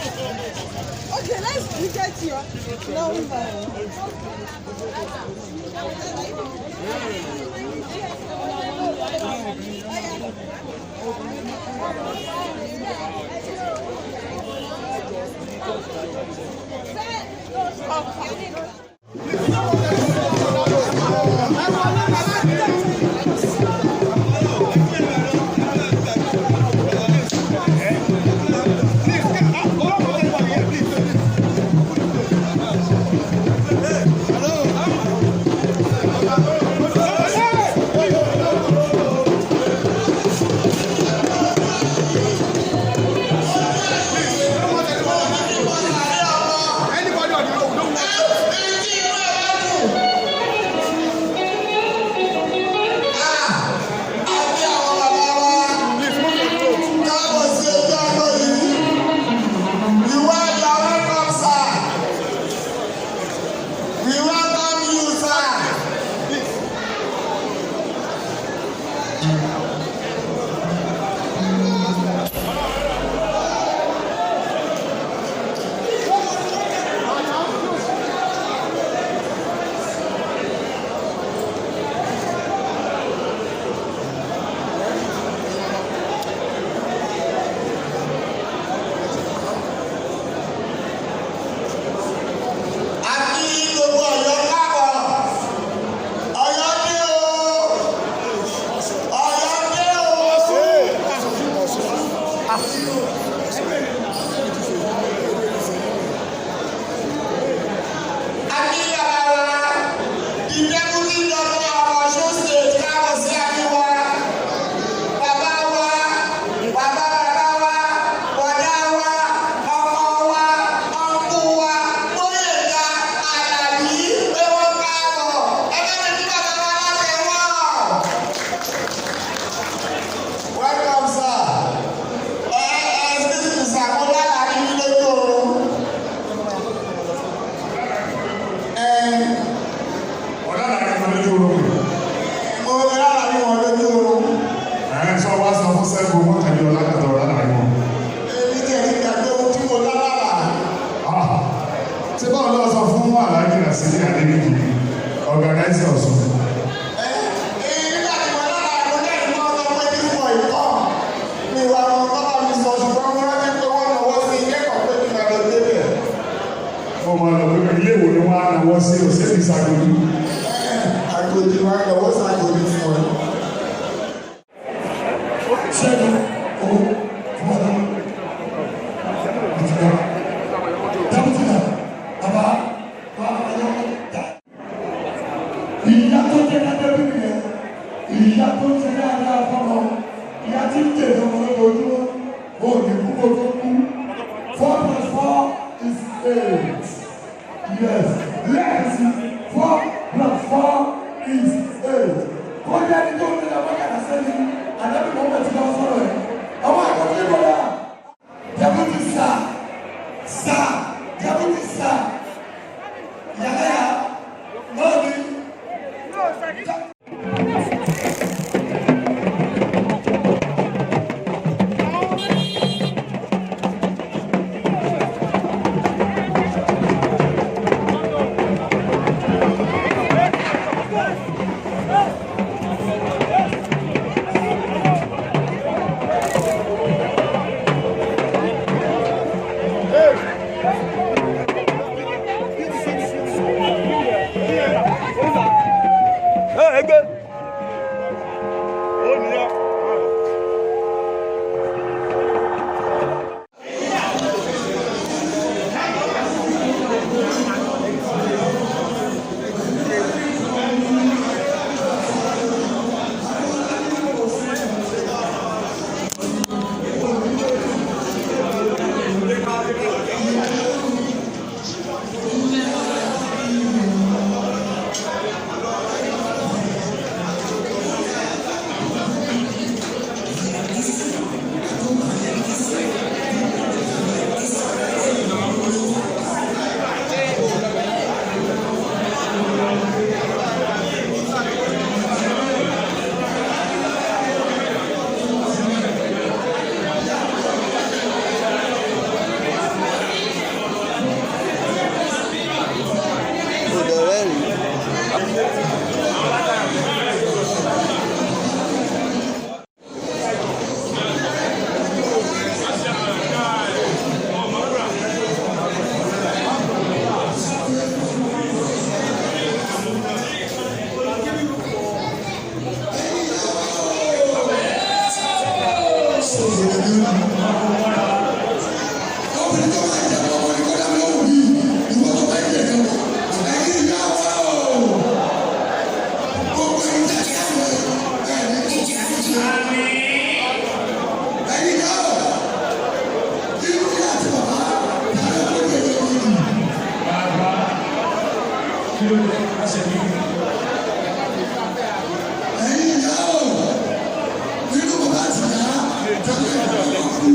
Okay, let's get your number. Anybody on the road, don't Àti àwọn bàbá wa please move on the road. káàbọ̀ sí ojú ọ̀nà yìí. You are welcome, sir. We welcome you, sir. A kí gbogbo Ọ̀yọ́ káàbọ̀. Ọ̀yọ́ dé o. Ọ̀yọ́ dé o. A kí bàbá wa, the deputy governor of Ọ̀ṣun State, káàbọ̀ sí àríwá. Bàbá wa, bàbá bàbá wa, bọ̀dá wa, ọkọ wa, ọkú wa, Gbóyèga Àlàbí, pé wọ́n káàbọ̀. Ẹ bá mi kí bàbá wa látẹ̀wọ́. Welcome, sir. Ẹ ẹ excuse me, sir, mo lálàá ní lójú oorun. Ẹ Ọ̀dà ní wọn lójú oorun. Mo lálàá ní wọn lójú oorun. Ẹ̀ sọ wá sọ fún Ṣẹ́gun Mọ́kànlá Ọlákàtà ọ̀dà ní wọn. Èmi tiẹ̀ ti gbàgbé ohun tí mo lálàá. Ah, ṣé báwo lọ sọ fún Alhaji Rasidi Adeniji, organizer Ọ̀ṣun? Ẹ ẹ nígbà tí mo lálàá, mo jẹ́ ìmọ̀ sọ pé this boy come. Mi wà lọ bábà mi sọ, ṣùgbọ́n mo rántí pé wọ́n náwó sí ilé kan pé kí n máa lọ débẹ̀. Mo máa lọ pé ilé ìwò ni wọ́n á náwó sí òṣèlú ìsàgòdì. Àgòdì wa náwó sàgòdì fún ẹ. Ṣẹ́gun owó fúnra àtìgbà dábùtìlà bàbá wa ọjọ́ dá. Ìyá tó jẹ́ dáadáa bí nìyẹn, ìyá tó ń ṣe dáadáa fọmọ, ìyá tí ń tẹ̀lé ọmọ lójoojúmọ́, ó ní kú kó tó kú. 4 plus 4 is 8. Yes, lẹ́ẹ̀sì, 4 plus 4 is 8. Kọjá ní tó ń tẹ̀lé ọmọ kàdá sẹ́ni, àdábì mọ́mọ́ ti lọ sọ̀rọ̀ ẹ̀. Àwọn àkọ́kọ́ ìbọ̀dà. Deputy sir, sir, deputy sir, yàrá yà, náà ni. Obìnrin tó máa ń jẹ ọmọ ní kọ́dá mi lóhùn yìí, ìwọ tó máa ń jẹ ọmọ, ẹ̀yin ìyá wa o. Gbogbo ẹ̀yin tẹ́ ẹ̀ ẹ̀ ní kó kú sí. Ẹ̀yin ìyá o, inú ìyá àti bàbá, tàbí kó jẹ ọmọ yìí. Bàbá, kí ló dé? A ṣe ní. Ẹ̀yin ìyá o, inú bàbá àti ìyá, tàbí kó kú.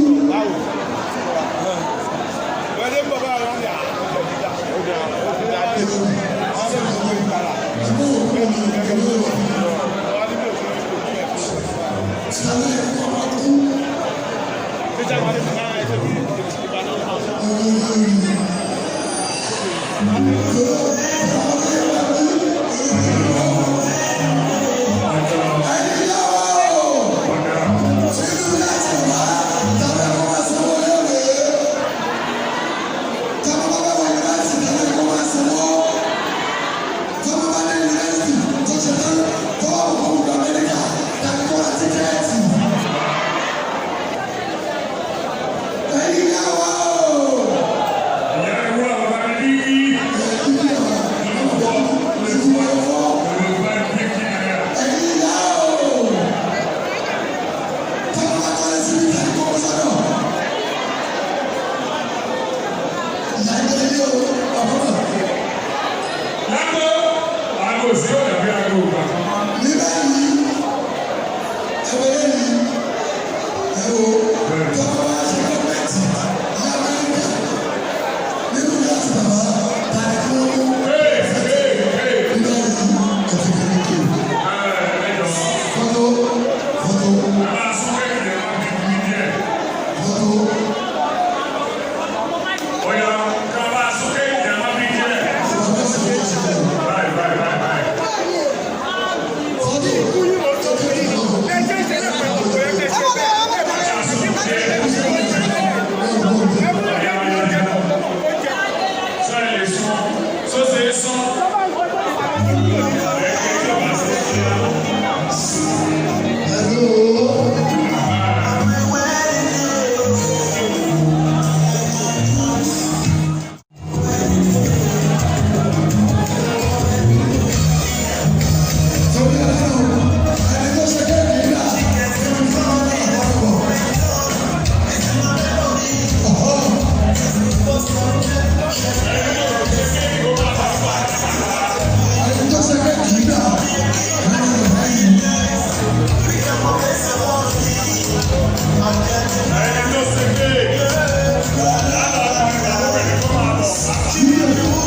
Ìyá ìwúrà bàbá mi ní olùgbà kíkì náírà. Lágbo, aago sí ọ̀dà bí aago ògbà kan mọ́. Ní báyìí, ẹwẹ́rẹ́ yìí, ẹwọ́ tọ́kọ wá ṣe gọ́ọ̀mẹ̀ntì ní Amẹ́ríkà nínú ìyá àti bàbá tàbí kí wọ́n mú Hey, hey, hey. ní báyìí ẹ̀fẹ̀ kékeré. Ẹ jọ̀ọ́, Fọ́tò, fọ́tò, ẹ máa sún kéèkì ẹ máa bí mi díẹ̀. fọ́tò. Ọ̀yà, ká máa sún kéèkì ẹ máa bí díẹ̀. Báyìí, báyìí, báyìí, báyìí. Sọ lè sún, sọ ṣe é sún. Ẹ kí ìjọba ṣe é ṣe. Ẹni tó ṣe kéèkì, lára àwọn ìgbàlódé ni kó máa bọ̀.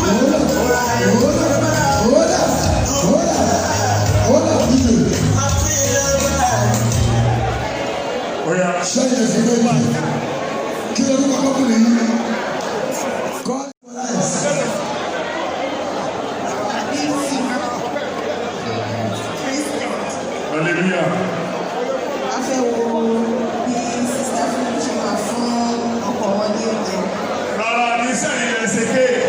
Ọ̀yà, Sẹ́yìn ẹ̀sìn méjì kí ló dúpọ̀ kọ́kùnrin yìí God life. hallelujah. A fẹ́ wo bí Sister Fúnmi ṣe máa fún ọkọ wọn ní oúnjẹ. Rárá ní sẹ́yìn ẹ̀ ṣe kéèkì.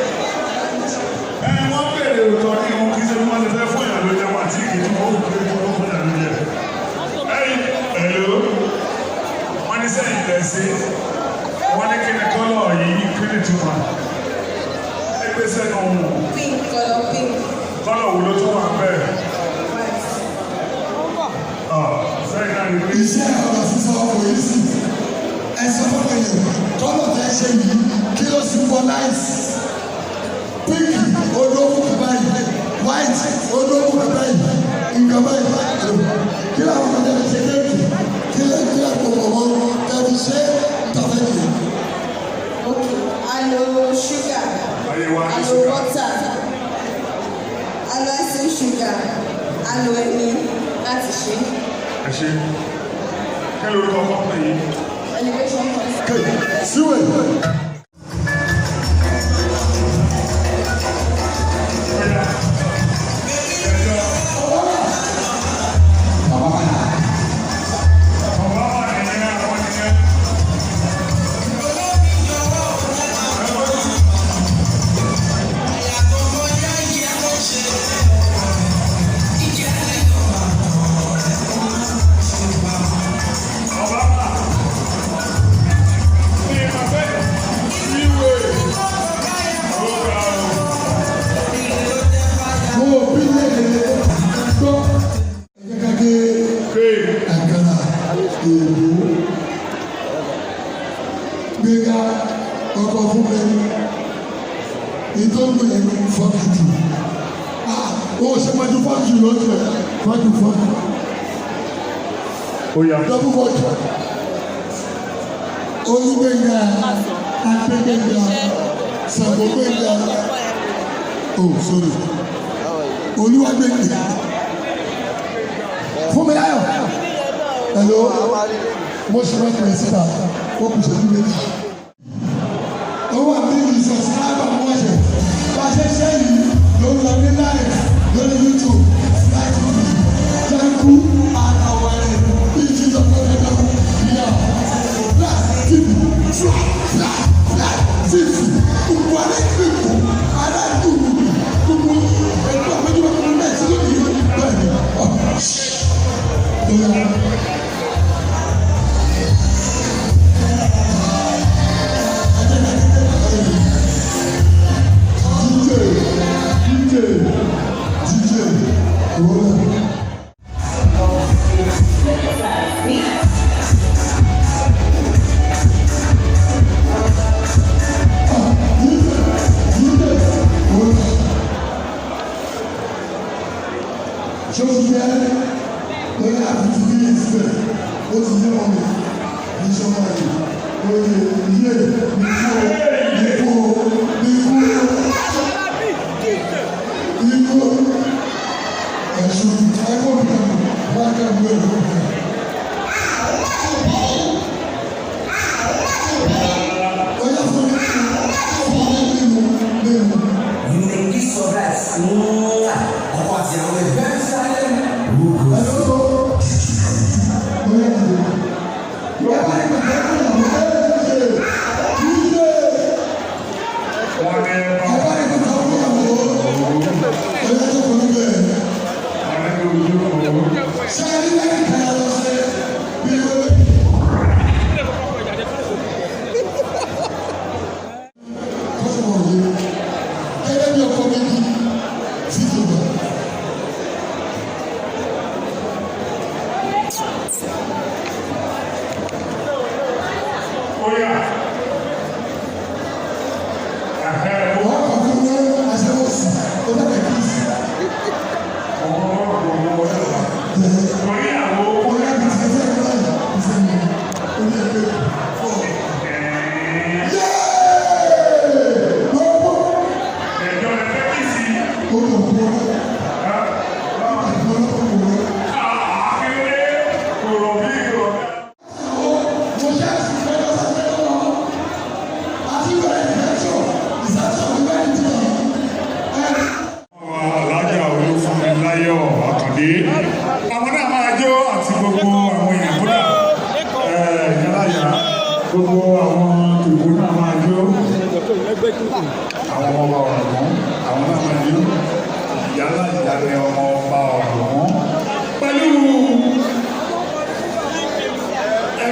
Ẹ wọ́n bèrè òótọ́ ní ohun kì í ṣe bí wọ́n ti fẹ́ fún ìyàn lóúnjẹ wọn àti ìkì tí wọ́n kò kí wọ́n fún ìyàn lóúnjẹ. Ẹyin ẹ̀lò wọ́n ní sẹ́yìn lẹ̀ ṣe wọ́n ní kí ni kọ́lọ̀ yìí kí ni túmọ̀. Ẹ gbé sẹ́nu wọn Pink, colour pink, kọ́lọ̀ wo ló tún wà bẹ́ẹ̀. white. Ọ̀ sẹ́yìn náà ni pé Iṣẹ́ ọ̀rọ̀ sísọ kò yí sí. Ẹ sọ fún mi yẹn, kọ́lọ̀ tẹ́ ṣe yìí kí ló symbolize? Pink olókùn báyìí, white olókùn báyìí, nǹkan báyìí. Kí làwọn kan tẹ́ fi ṣe kéèkì? Kí lè kí lè kó pọ̀ mọ́ tẹ́ fi ṣe ntọ́fẹ́ nìyẹn? Okay, a lo sugar, ayé wa a ní lo ṣúgà. water, a lo icing sugar, a lo ẹyin láti ṣe. Ẹ ṣe kí lorúkọ kọ́pọ̀ yìí. Elevation concept. Okay, síwèé. Ọ̀yà, ẹjọ́. Bàbá wà nìyẹn, àwọn nìyẹn. Obama. Mi ma fẹ́. Ọkọ fún mi ìtọ́jú yẹn, fuck you. Ah, ó ṣe máa ju fuck you lójú ẹ̀. Fuck you, fuck you. Ó yá. Double fuck you. Olúgbénga, Adégbénga, Sàgbógbénga. Oh, sorry, Olúwàgbénga Fúnmiláyọ̀. Hello, mo ṣe máa pè é síta, ó kù ṣẹ́jú 2. Ó wà ní ìsọ̀síláàbà wọ́n ṣe bá ṣe ṣe yìí ló ń lọ ní live lórí YouTube láti fi jẹ́kú àtàwẹ̀rẹ̀ bí Jesus lọ́dọ̀ yà black tv black black black tv nkwale kíkù aládùúgbò gbogbo ẹgbẹ́ àmọ́jọ́ gbogbo náà ṣe lónìí bẹ́ẹ̀ ni ọ̀ ọ́. DJ, DJ, DJ, oh. Ṣé o ti yẹ lórí àfitì ní ìfẹ́? Ó ti yé wọn mi ní sọmọ yìí oyè yé ikú, ikú, ikú, ikú. Ẹ̀sùn ẹ̀kọ́ mi wá kẹ́kọ̀ọ́ ẹ̀kọ́ mi. Ó yá, fún mi, fún mi mímu mímu. You may kiss your brides. Mwah. Ọkọ àti àwọn ẹ̀ very silent. Who goes? Hello. Ó yá, dìde. Ẹ bá ní pàtàkì ìyàwó ẹ̀ ẹ̀ ẹ̀. Wọ́n ní ẹ bá Ẹ bá ní pàtàkì ìyàwó ẹ̀ ẹ̀ tó kọ́ níbẹ̀. wọn ní kí ojú kò. Ṣé ẹ ní lẹ́yìn kan lọ sí bí wọ́n. Kọ́sọ̀mọ̀ yìí gẹ́gẹ́ bí ọkọ méjì fídíò náà. Ó yá. Ẹ̀hẹ́, Wọ́n kàn fún wọn aṣẹ́wó sí ó dàgbà kí sí. Torí àwọn Ó yá bí ti fẹ́ láì ìfẹ́ mi ó ní ẹgbẹ́ fọ́. Yéé! Lọ́wọ́ ẹ̀jọ́ ẹ fẹ́ kí sí. ó lọ bọ́ ọ́ lọ́wọ́ wọ́n. Akíndé kò rọ̀ bí rọ̀ bí. Mo ṣe ẹjọ́ sẹ́sẹ́ lọ àti ìwé ìfẹ́sọ̀ ìsàtọ̀ ìwé ìjìnlẹ̀ ẹ̀. Alájà Olúfúnmiláyọ̀ Àkàndé. Àwọn náà máa jó àti gbogbo àwọn èèyàn kódà. Ìyálàyà gbogbo àwọn tòkó náà máa jó. Àwọn ọmọ ọba Ọ̀ràngún, àwọn náà máa jó. Ìyálàyà ni ọmọ ọba Ọ̀ràngún. Pẹ̀lú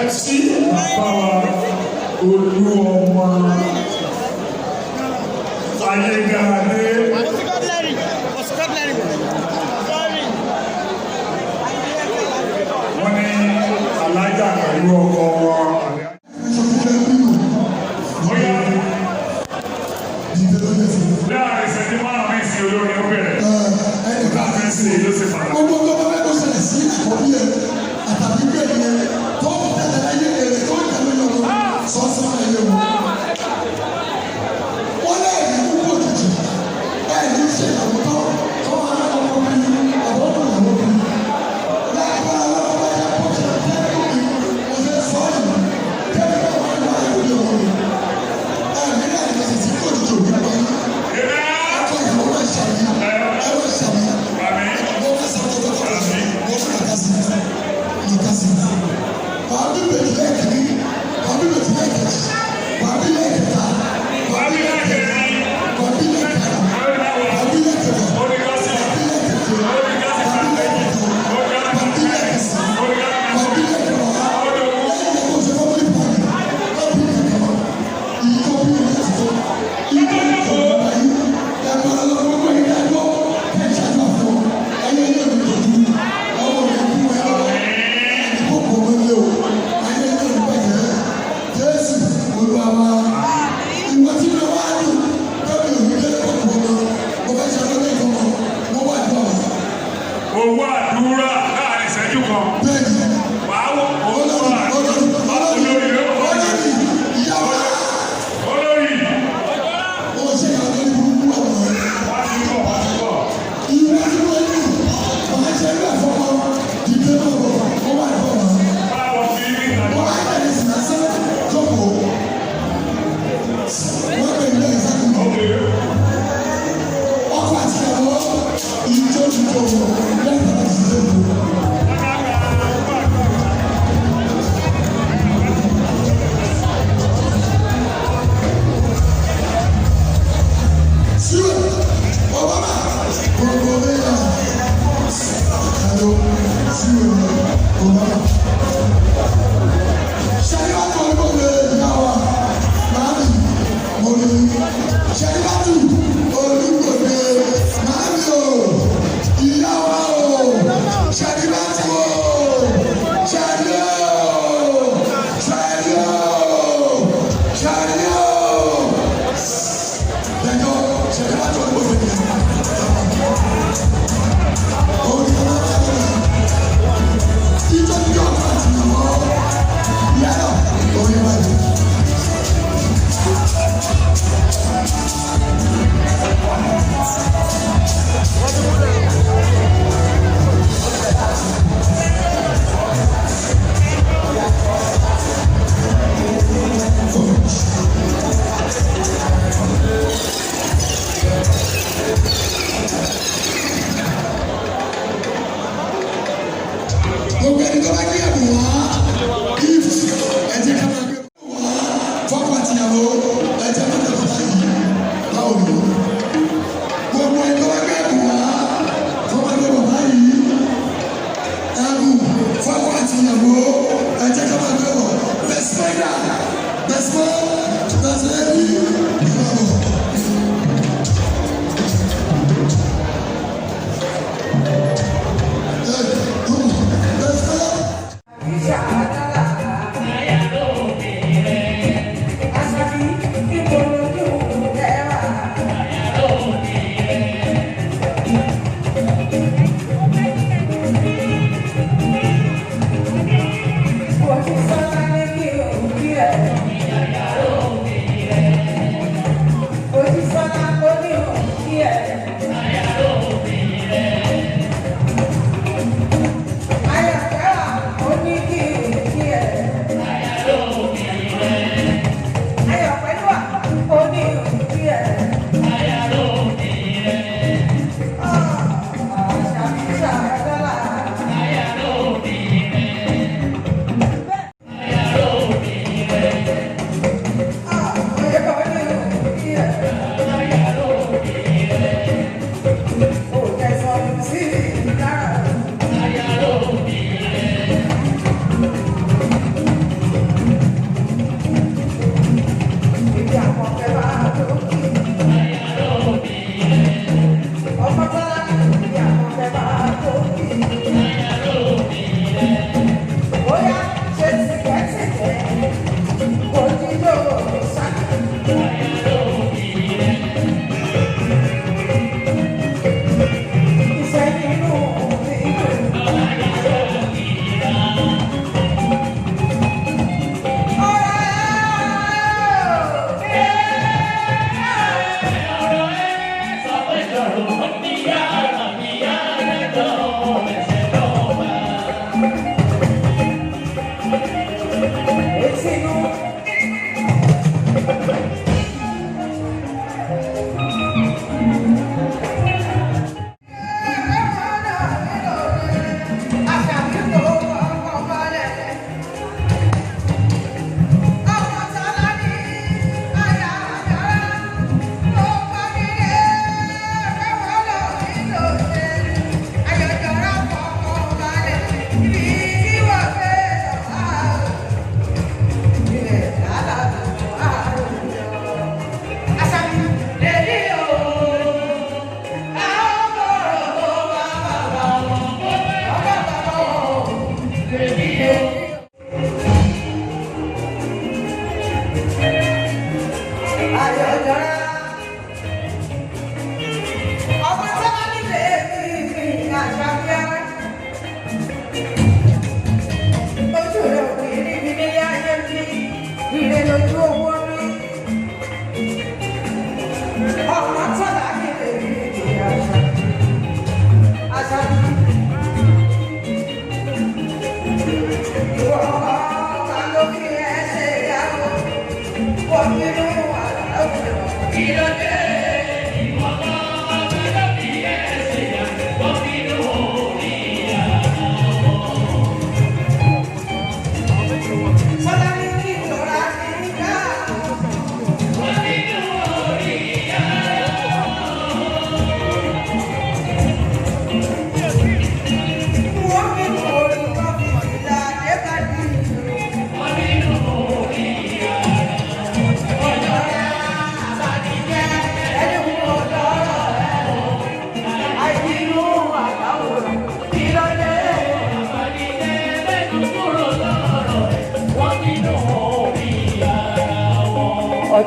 MC bàbá wa Olúọmọ Ayégáadé. Wọ́n ní alájà pẹ̀lú ọkọ wọn. Bóyá láàrin ìṣẹ́jú 5 ní ìsìn olórin ó bẹ̀rẹ̀. Láàrin ìsìn ló ṣe pàtàkì. Gbogbo tó bá fẹ́ kó ṣẹlẹ̀ sí àkọ́bí ẹ̀ àtàbí bẹ́ẹ̀ yẹn tó ń tẹ̀lé láyé èrè tó ń tẹ̀lé lọ́wọ́ sọ́sọ́ ayé wọn. Wọ́n lẹ́yìn púpọ̀ jùjù ẹ̀ ní ṣe ìyàwó tó tó máa ń ọkọ bí àbọ̀dún ìyàwó bí. Lágbára lọ́wọ́ bá yẹ kó ṣe fẹ́ kó mi mo ṣe sọ yìí kẹ́mi náà wọ́n wá ìwé wọn mi. Ẹ̀ ní láti ṣe sí kó jùjù òbí pa yín. Ọkọ ìyàwó máa ṣàmì, ẹ máa ṣàmì. Àmín. Mo máa ṣàmì. Ṣẹ̀rífátù Olúgbòde, màámi o, ìyá wa o, Ṣẹ̀rífátù o, Ṣẹ̀rí o, Ṣẹ̀rí o, Ṣẹ̀rí o. Lẹ́jọ́ Ṣẹ̀rífátù Olúgbòde nìyẹn. Òun ni ọmọ bá lọ. Ìjọ ní ọkọ àti ìyàwó. Ìyá náà, òun ni wọ́n ti. Gbogbo ẹni tó bá gbé ẹ̀bùn wá, gift, ẹ jẹ́ ká máa gbé ẹ̀bùn wá fọ́kọ àtìyàwó, ẹ jẹ́ ká máa bá yìí báwo ni o. Gbogbo ẹni tó bá gbé ẹ̀bùn wá fọ́kọ àti bàbá yìí, ẹ̀bùn fọ́kọ àtìyàwó, ẹ jẹ́ ká máa gbé wọ̀. Best spider, best man, best lady, ìbáwọ̀. Best man. Yeah.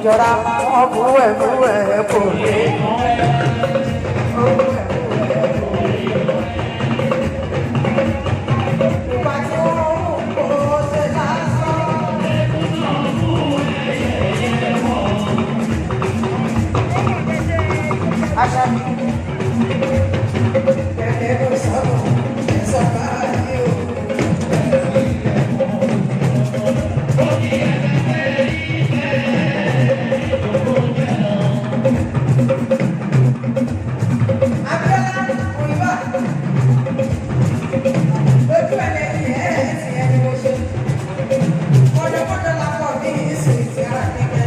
Jọra wọn bú ẹ̀ bú ẹ̀ kò lè. Ìgbà tí wọ́n ń kó ṣe lásán. Aṣáájú. Kẹ̀kẹ́ ló sọ̀rọ̀ sọ báyìí o. Abíọ́lá òyìnbá lójú ẹlẹ́yìn ẹ̀ ti ẹni mo ṣe. Kọ́dọ̀kọ́dọ̀ la pọ̀ ní ìsìn ti ara kíkẹ́.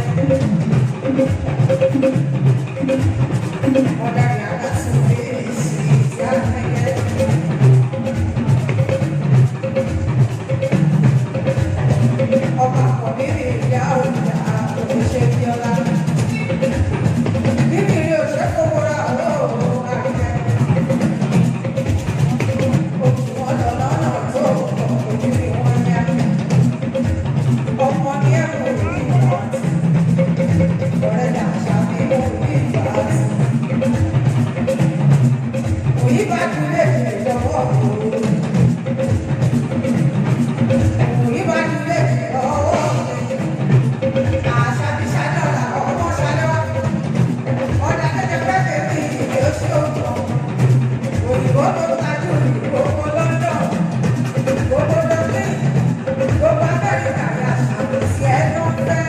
Ọ̀dà ni àdásù ní ìsìn ti ara kíkẹ́. Ọba àkọ́bí ìyá òjà òṣè Bíọ́lá. Bíbí rí òṣè kówó ra òun àríkẹ́. Òkú wọn lọ lọ́nà tó ojú ni wọ́n yá. Ọmọ ní ẹ̀kọ́ ní ìwọ̀n. Ọ̀rẹ́ dàṣà bí mo ní ìgbà tí. Òyì bá dúró èjì lọ́wọ́ òun. Òyì bá dúró èjì lọ́wọ́ òun. Àṣà bí ṣáná ọmọ ṣáná. Ọ̀dà tẹ́tẹ́ pẹ́pẹ́ bí ìdè oṣù òjò. Òyìnbó ló tajú gbogbo London, gbogbo Dublin, gbogbo Amẹ́ríkà ní àṣà sí ẹnu fẹ́.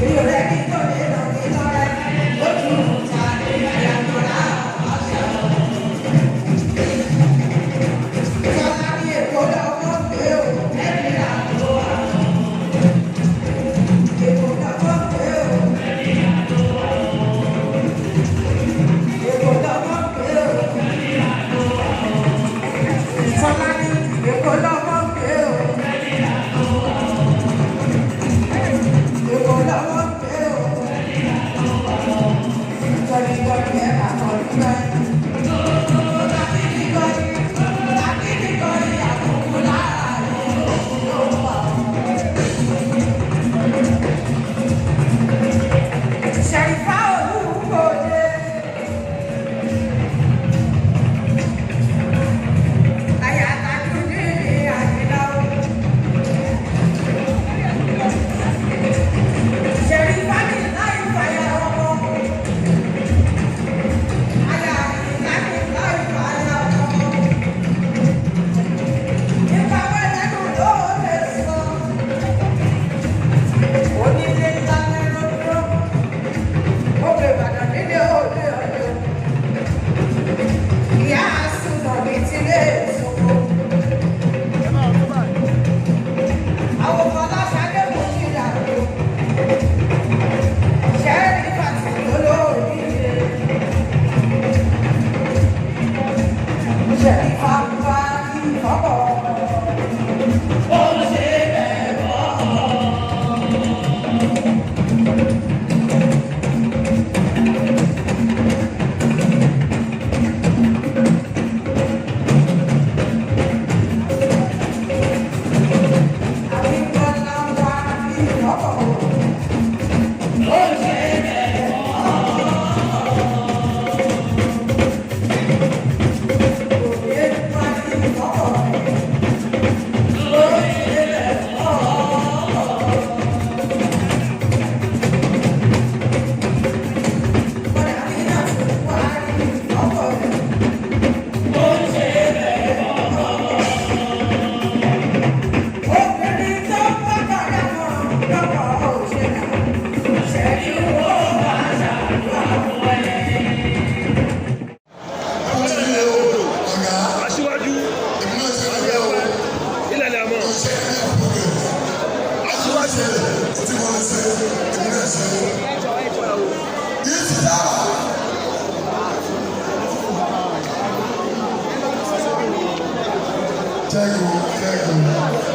Èyí rẹ̀ kí tó lè nà mí lọ́rẹ́, lójú ìta ní àyàtọ̀rá àṣà. Tọ́lá ní Èkó lọ́mọ́ pé o, ẹ̀mí àtò wà. Èkó lọ́mọ́ pé o. Èkó lọ́mọ́ pé o. Tọ́lá ní Èkó lọ́mọ́ pé o. Èkó lọ́mọ́ pé o. Jọ̀lìjọ̀lì ẹ̀ máa kọ̀ nígbà yẹn. Akíndígọ́rí, akíndígọ́rí àkókò láàárín òkú ló wà. Ṣẹ̀rífà Olúkòde. Aya Tajudeen Àyìnlá o. Ṣẹ̀rífà ní láì fàyà ọmọ. Aya Àyìnlá ní láì fàyà ọmọ. Nípa wẹ́lẹ́nu ló lè sọ. Onílé ńlá lẹ́nu dúró. Òkè Ìbàdàn nílé òde ọ̀dọ́. Ìyá àsùnà ní tilé ìsòkò. Àwọn ọmọ aláṣadé kò ní ìdàgbò. Ṣẹ́ẹ̀rì pàtì olóòrí ilé. Ṣẹ̀rí fàǹfà ìfọ́bọ̀. Ó ń ṣe bẹ́ẹ̀ bọ́. Àbíkọ́lá wá ìfọ́bọ̀. Ó ń ṣe bẹ́ẹ̀ bọ́. Òye wá ìfọ́bọ̀. Ó ń ṣe bẹ́ẹ̀ bọ́. Kọ́dà mi náà tún wá ìfọ́bọ̀. Ó ń ṣe bẹ́ẹ̀ bọ́. Obìnrin tó bá bàrà mọ́ lọ́kọ̀ òṣèlú, ṣẹ́ni ó máa ṣàdúrà fún ẹ. Aṣíwájú ilẹ̀ ni a mọ̀. Aṣíwájú. Ṣẹ́gun, Ṣẹ́gun.